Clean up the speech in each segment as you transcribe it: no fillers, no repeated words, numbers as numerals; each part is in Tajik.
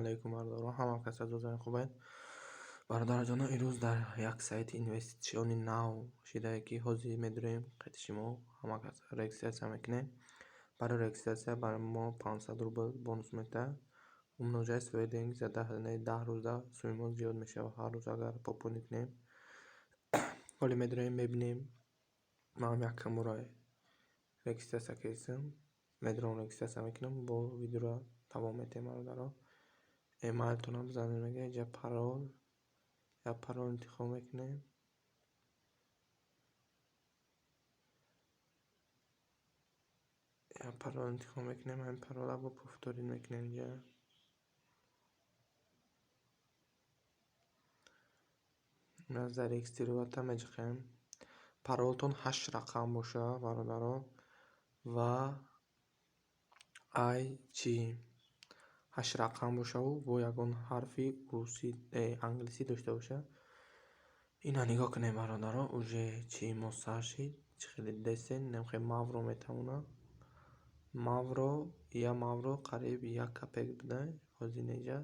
Алайкум, бародарон, ҳама кас азозани хубед. Бародарҷоно, имрӯз дар як сайти инвеститсиони нав шидае, ки ҳозир медурем қайти шумо ҳама кас регистрация мекунем. Барои регистрация барои мо 500 рубл бонус метаҳад. Умножай свои деньги за 10 рӯза сумми мо зиёд мешавад ҳар рӯз агар пополнить кунем. Ҳоле медурем, мебинем. Манам якам бора регистрация кардистам. Медурам, регистрация мекунам, бо видеоро давом медиҳем, бародаро. Эмайлтонро бизанед, мега инҷа парол, як парол интихоб мекунем. Як парол интихоб мекунем, ҳамин паролро бо повторить мекунем инҷа. Зарегистрироваться меҷиқем. Паролтон ҳашт рақам боша, бародаро, ва ай чӣ ҳашт рақам бошаву бо ягон ҳарфи русӣ, англисӣ дошта боша. Ина нигоҳ кунед, бародаро, уже чӣ мо сар шид, чӣ хеле дидестен, намхе мавро метавонад. Мавро, я мавро қариб як копейк буда, ҳозир инҷа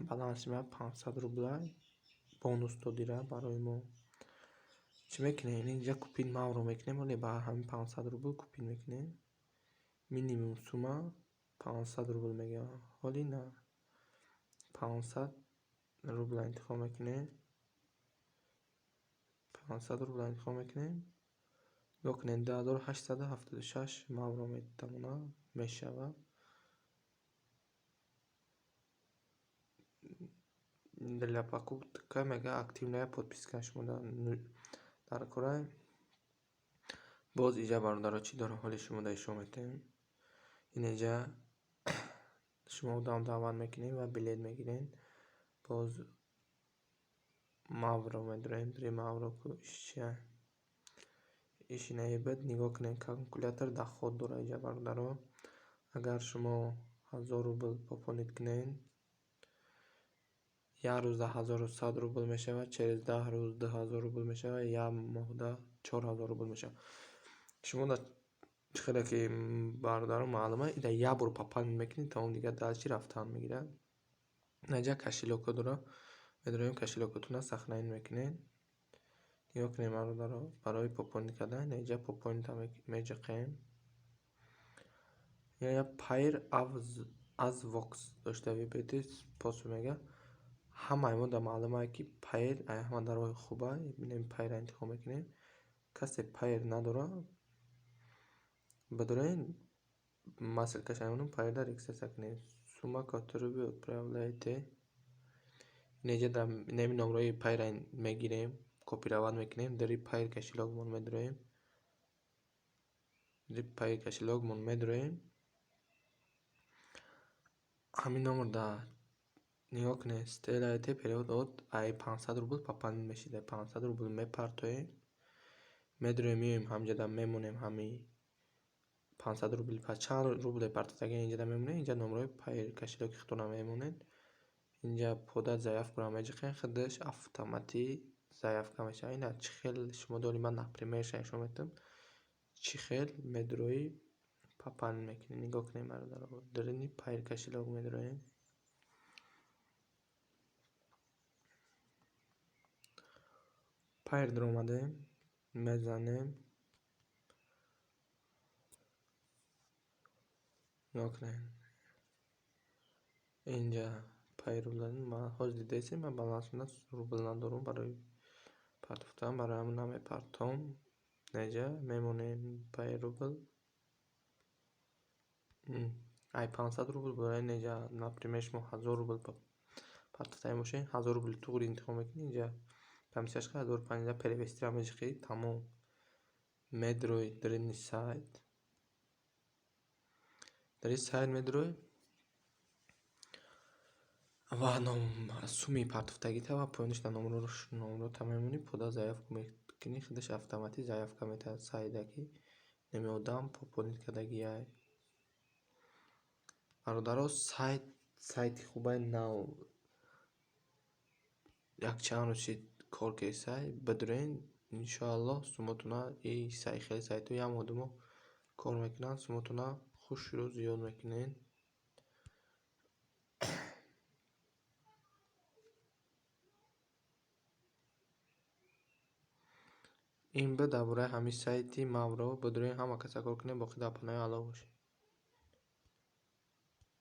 баланси ма 500 рубла бонус додира барои мо. Чӣ мекунем? Инҷа купить мавро мекунем, ҳоле ба ҳамин 500 рубл купить мекунем. Минимум сумма 500 рубл мегӯяд. Ҳоли на 500 рубла интихоб мекунем. 500 рубла интихоб мекунем. Нигоҳ кунед, 2876 мавро метавонад мешавад. Для покупка мега активная подписка шумо дар кора. Боз инҷа, бародаро, чӣ дорам, ҳоли шумо да ишон метаҳем. Инҷа шумо одам даъват мекунед ва билет мегиред. Боз мавро медурем, дури мавро ку иш чия? Иш инаи буд, нигоҳ кунед, калькулятор доход дора инҷа, бародаро. Агар шумо 1000 рубл пополнить кунед, як рӯзда 1100 рубл мешавад, через 10 рӯз 2000 рубл мешавад, як моҳда 4000 рубл мешавад. Шумо да чӣ хеле ки, бародаро, маълума, ида як бор пополнить мекунед, тамом, дигар дальше рафтан мегирад. Инҷа кошелёкҳо дора. Медурем, кошелёкотонро сохранить мекунед. Нигоҳ кунед, бародаро, барои пополнить кардан инҷа пополнить меҷиқем. Я Payeer аз Vox дошта выберите способ мега. Ҳамаи мо да маълума, ки Payeer ай ҳама дар роҳи хуба, бинем, Payeer интихоб мекунем. Касе Payeer надора, бидорен, ман ссылкаша мемонам, Payeer да регистрация кунед. Сумма, которую вы отправляете. Инҷа дар неми номрои Payeer мегирем, копировать мекунем, дари Payeer кошелёкмон медуроем. Дари Payeer кошелёкмон медуроем. Ҳамин номер да нигоҳ кунед, сделайте перевод от ай 500 рубл пополнить мешида. 500 рубл мепартоем. Медуроем, меоем, ҳамҷода мемонем, ҳами 500 рубл па чанд рубле партофтагӣ инҷода мемонем, инҷа номрои Payeer кошелёки худтонро мемонед. Инҷа подать заявкаро меҷиқем, худаш автоматӣ заявка мешавад. Ина чӣ хел шумо доред, ман напримерша нишон медиҳам. Чӣ хел медуроӣ пополнить мекунӣ. Нигоҳ кунед, бародаро, дарини Payeer кошелёк медуроем. Payeer даромадем, мезанем. Нигоҳ кунед. Инҷа Payeer рубл, ман ҳозир дидесем, ман балансимда рубл надорам барои партофтан, барои ҳамин намепартом. Инҷа мемонем Payeer рубл. Ай 500 рубл бояд инҷа, например, шумо 1000 рубл партофтанӣ бошед, 1000 рубли туғри интихоб мекунед, инҷа комиссияш 1050 перевестиро меҷиқӣ, тамом. Медурои дарини сайт. Дари сайт медурои ва сумми партофтагита ва поёниш дар номрота мемонӣ, подать заявку мекунӣ, худаш автоматӣ заявка метаҳад сайта, ки неми одам пополнить кардагиай. Бародаро, сайт сайти хубай, нав якчанд рӯз шид кор кардисай, бидурен, иншоаллоҳ, суммотона и хеле сайтҳо як моҳ, 2 моҳ кор мекунанд, суммотона хушрӯ зиёд мекунед. Ин буд дар бораи ҳамин сайти Мавро. Бидурем, ҳама каса кор кунем, боқӣ дар паноҳи Аллоҳ бошед.